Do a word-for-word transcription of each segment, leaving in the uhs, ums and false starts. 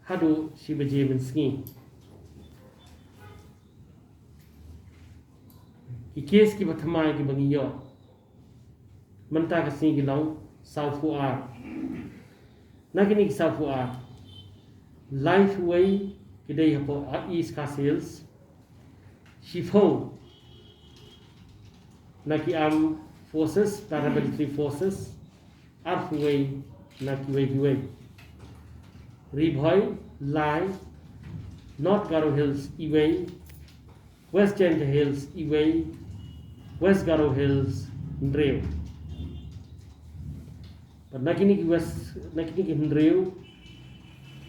haduh shi baje mynsngi. Ki kes kiba thymmai kiba ngi ïoh mynta ka sngi ki long sawphew ar. Na kine ki sawphew ar, laiphew wei ki dei hapoh East Khasi Hills, shiphew na ki Armed Forces, Paramilitary Forces, arphew wei na kiwei kiwei. Ri Bhoi lai, North Garo Hills iwei, West Jaintia Hills iwei, West Garo Hills hynriew. Bad na kine ki West, na kine ki hynriew,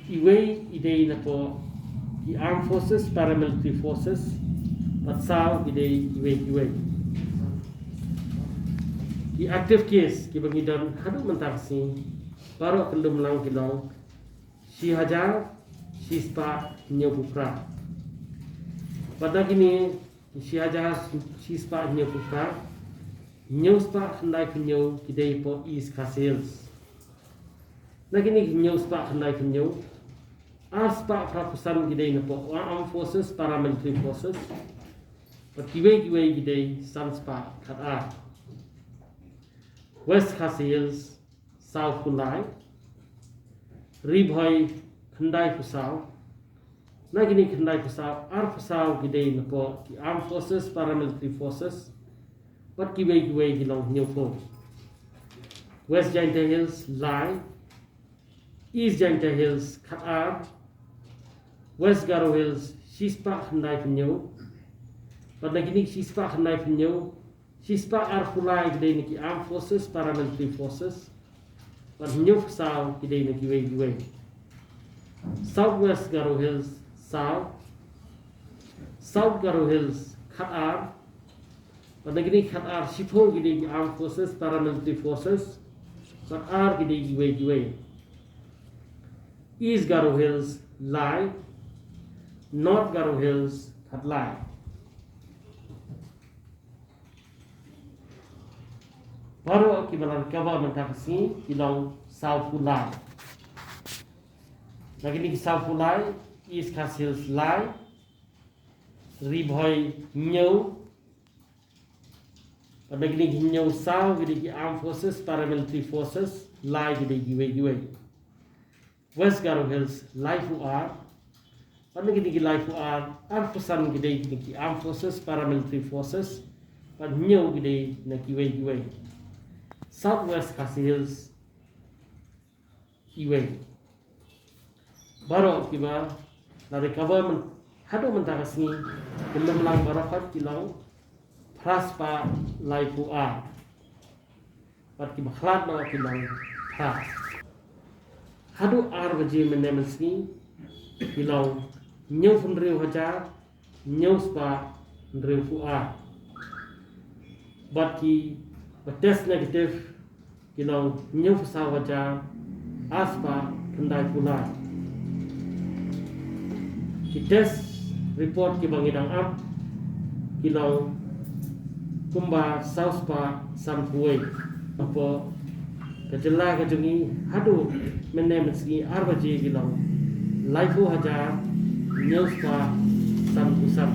iwei i dei napoh ki Armed Forces, Paramilitary Forces, bad saw ki dei iwei iwei. Ki active case kiba ngi don haduh mynta ka sngi, baroh kyndum lang ki long shi hajar shi spah hynñiewphew phra. Bad na kine shi hajar shi spah hynñiewphew phra, hynñiew spah khyndai phew hynñiew ki dei hapoh East Khasi Hills. Na kine hynñiew spah khyndai phew hynñiew, ar spah phraphew san ki dei napoh Armed Forces, Paramilitary Forces, bad kiwei kiwei ki dei san spah khatar. West Khasi Hills sawphew lai, Ri Bhoi khyndai phew saw. Na kine khyndai phew saw, arphew saw ki dei napoh ki Armed Forces, Paramilitary Forces, bad kiwei kiwei ki long hynñiewphew. West Jaintia Hills lai, East Jaintia Hills khatar, West Garo Hills shi spah khyndai phew hynñiew. Bad na kine shi spah khyndai phew hynñiew, shi spah arphew lai ki dei na ki Armed Forces, Paramilitary Forces, bad hynñiewphew saw ki dei na kiwei kiwei. South West Garo Hills saw, South Garo Hills khatar, bad na kine khatar, shiphew ki dei ki Armed Forces, Paramilitary Forces, bad ar ki dei kiwei kiwei. East Garo Hills lai, North Garo Hills khatlai. Baroh kiba la recover mynta ka sngi ki long sawphew lai. Na kine ki sawphew lai, East Khasi Hills lai, Ri Bhoi hynñiew, bad na kine ki hynñiew saw ki dei ki Armed Forces, Paramilitary Forces, lai ki dei kiwei kiwei. West Garo Hills laiphew ar, bad na kine ki laiphew ar, arphew san ki dei na ki Armed Forces, Paramilitary Forces, bad hynñiew ki dei na kiwei kiwei. South West Khasi Hills iwei. Baroh kiba la recover myn-, haduh mynta ka sngi, ki lum lang baroh pat ki long phra spah laiphew ar. Bad kiba khlad noh ki long phra. Haduh ar baje mynne mynsngi ki long hynñiewphew hynriew hajar hynñiew spah hynriewphew ar. Bad kiba test negative ki long hynñiewphew saw hajar ar spah khyndaiphew lai. Ki test report kiba ngi dang ap ki long kumba saw spah sanphew wei. Hapoh ka jylla ka jong ngi haduh mynne mynsngi ar baje ki long laiphew hajar hynñiew spah sanphew san.